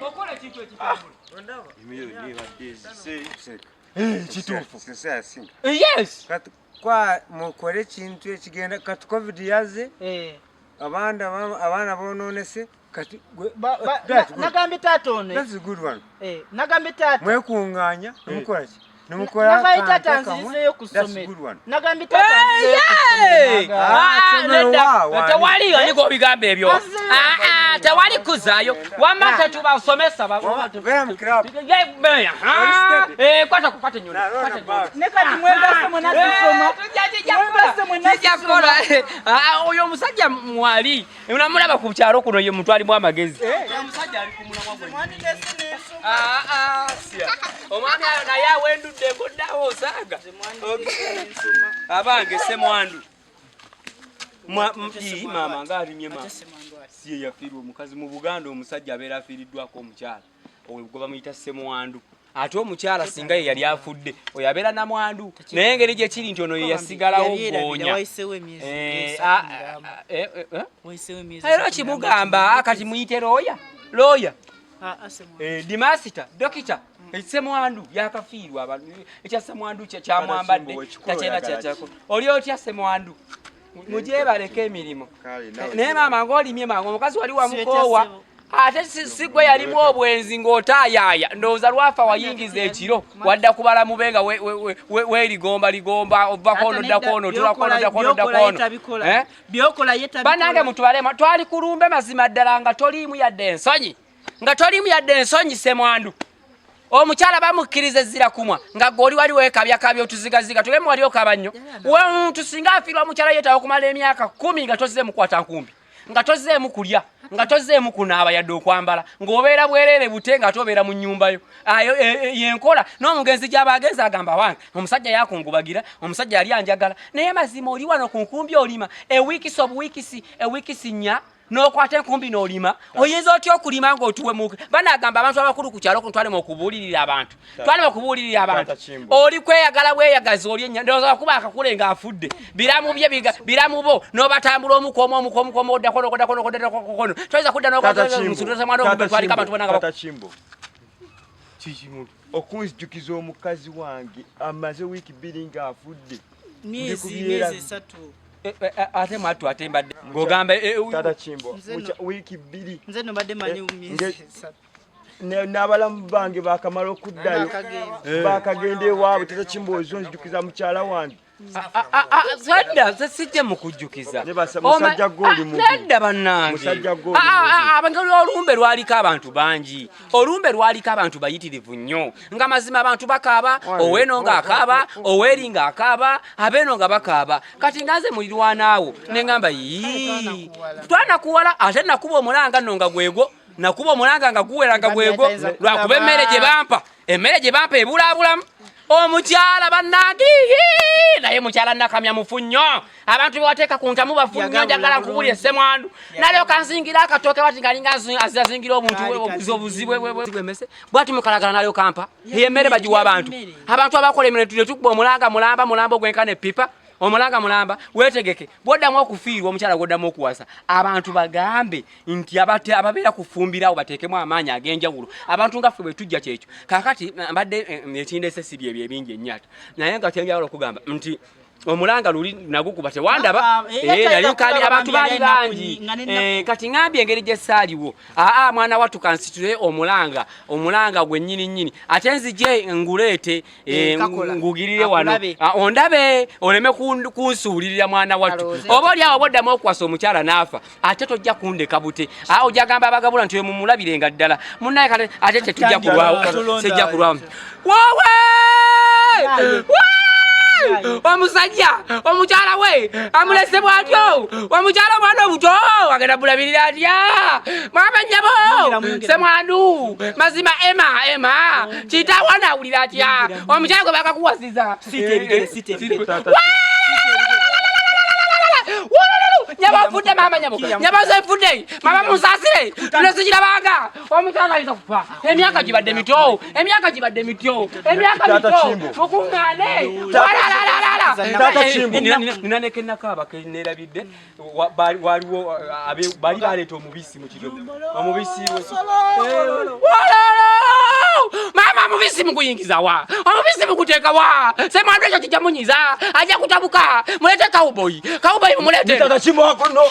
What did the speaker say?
Okola ekintu ekitambula. Kituufu. Yes. Kati kwa mukore ekintu ekigenda kati covid yaze abandi abaana bononese kati nagambye taata ono. That's a good one. Nagambye taata mwekunganya nemukola ki? Nemukora nagambye taata nzizeeyo ku ssomero. Nagambye taata nzizeeyo ku ssomero. Tewali aniko bigambo ebyo. Tewali kuzaayo wamma tetubasomesa. Kwata kukwata enyondo. Ne kati mwegase mwenna tusoma. Tujja kukola. Oyo omusajja mwali namulaba ku kyalo kuno ye muntu alimu amagezi. Omusajja ali ku mulamwa gwe. Omwami ayo naye awendudde ngoddawo osaaga. Abange Ssemwandu. Maama ng'alimye maama. Si ye yafiirwa omukazi mu Buganda omusajja abeera afiiriddwako omukyala. Oyo gwe bamuyita Ssemwandu. Ate omukyala singa ye yali afudde oyo abeera namwandu. Naye engeri gye kiri nti ono ye yasigalawo goonya. Era kimugamba kati muyite looya. Looya. Dimasita, dokita. Ssemwandu yakafiirwa abantu. Ekya Ssemwandu kyamwambadde takyena kyako. Oli otya Ssemwandu? Mugyebaleko emirimu. Naye maama ng'olimye mangu omukazi wali wamukoowa. Ate si gwe yalimu obwenzi ng'otaayaaya ndowooza lwafa wayingiza ekiro wadda kubala mube nga weerigomba ligomba ovako ono ddako ono otulako ono ddako ono ddako ono. Bannange mutubalemu twali kulumbe mazima ddala nga toliimu yadde ensonyi. Nga toliimu yadde ensonyi Ssemwandu. Omukyala bamukkiriza ezzira kumwa nga gwe oli wali weekabyakabya otuzigaziga tugeme wali okaba nnyo. Omuntu singa afiirwa omukyala yeetaaga okumala emyaka 10 nga tozzeemu kukwata nkumbi, nga tozzeemu kulya, nga tozzeemu kunaaba yadde okwambala, ng'obeera bwereere bute nga tobeera mu nnyumba yo. Ayo yenkola n'omugenzi gy'aba agenze agamba wange omusajja yakungubagira, omusajja yali anjagala, naye mazima oli wano ku nkumbi olima ewiikisi obuwiikisi ewiikisi 4 n'okwata enkumbi n'olima. Oyinza otya okulima ng'otuwemuka? Banaagamba abantu abakulu ku kyalo twalema okubuulirira abantu. Twalema okubuulirira abantu. Oli kweyagala bweyagazi oli ennya ndowooza kuba akakule ng'afudde. Biramu bye biramu bo n'obatambula omu ku omu omu ku omu ku omu oddako n'okuddako n'okuddako n'okuddako. Toyinza kudda n'okuddako twaliko abantu bonna nga Kiki okunzijukiza omukazi wange amaze wiiki 2 ng'afudde. Myezi 3. Ate mwattu ate mbadde ng'ogamba Tata Kimbo wiiki 2 nze no mbadde manyi myezi 3 n'abalamu bange bakamala okuddayo bakagenda ewaabwe. Tata Kimbo ozonzijukiza mukyala wange. Sadda sijja mukujjukiza. Nedda bannange. Olumbe lwaliko abantu bangi. Olumbe lwaliko abantu bayitirivu nnyo. Nga mazima abantu bakaaba, ow'eno ng'akaaba, ow'eri ng'akaaba, ab'eno nga bakaaba. Kati nga nze mulirwanaawo ne ŋŋamba yii. Twanakuwala ate nakuba omulanga nno nga gwegwo. Nakuba omulanga nga guwera nga gwegwo. Lwakuba emmere gye bampa. Emmere gye bampa ebulaabulamu. Omukyala bannange naye mukyala Nakamya mufu nnyo. Abantu be wateeka ku ntamu bafu nnyo. Njagala nkubuulire Ssemwandu. Nalyoka nzingira akatooke bati ng'alinga azingira obuntu obuzibu bw'emmese. Bw'ati mukalagala nalyoka mpa. Eyo emmere bagiwa abantu. Abantu abakola emirimu ne tukuba omulanga mulamba mulamba ogwenkana eppipa. Omulanga mulamba weetegeke. Bw'oddamu okufiirwa omukyala gw'oddamu okuwasa abantu bagambe nti ababeera kufumbirawo bateekemu amaanyi ag'enjawulo. Abantu nga ffe bwe tujja kyekyo. Kaakati mbadde ekindeese si byebyo ebingi ennyo ate. Naye nga kyenjagala okugamba nti omulanga luli nagukuba tewandaba. Nali nkaabye abantu baali bangi. Kati ŋŋambye engeri gye ssaaliwo. Aa mwana wattu kansitule omulanga omulanga gwe nnyini nnyini ate nzije nguleete ngugirire wano ondabe oleme kunsuulirira mwana wattu. Oba oli awo bw'oddamu okuwasa omukyala n'afa ate tojja kundeka bute. Ojja gamba abagabula nti oyo mumulabirenga ddala munnaye kale ate tetujja kulwawo sijja kulwawo. Woowe! Omusajja omukyala we amulese bw'atyo. Omukyala omwana omuto agenda bulabirira atya? Mwama nnyabo Ssemwandu mazima Emma Emma kitaawo anaawulira atya? Omukyala gwe bakakuwasiza. Nyabo nfudde maama nyabo. Nyabo nze nfudde. Maama munsaasire. Nno sikirabanga. Omukyala ayinza kufa. Emyaka gibadde mito. Emyaka gibadde mito. Emyaka mito. Mukuŋŋaane. Walalala. Nina ne kenakaaba kenerabidde, waliwo bali baleeta omubisi mu kiro, omubisi. Maama, omubisi muguyingiza wa? Omubisi muguteeka wa? Semwandu ekyo kijja munyiza, ajja kutabuka. Mulete cowboy, cowboy mumulete. Akachimbo ako no.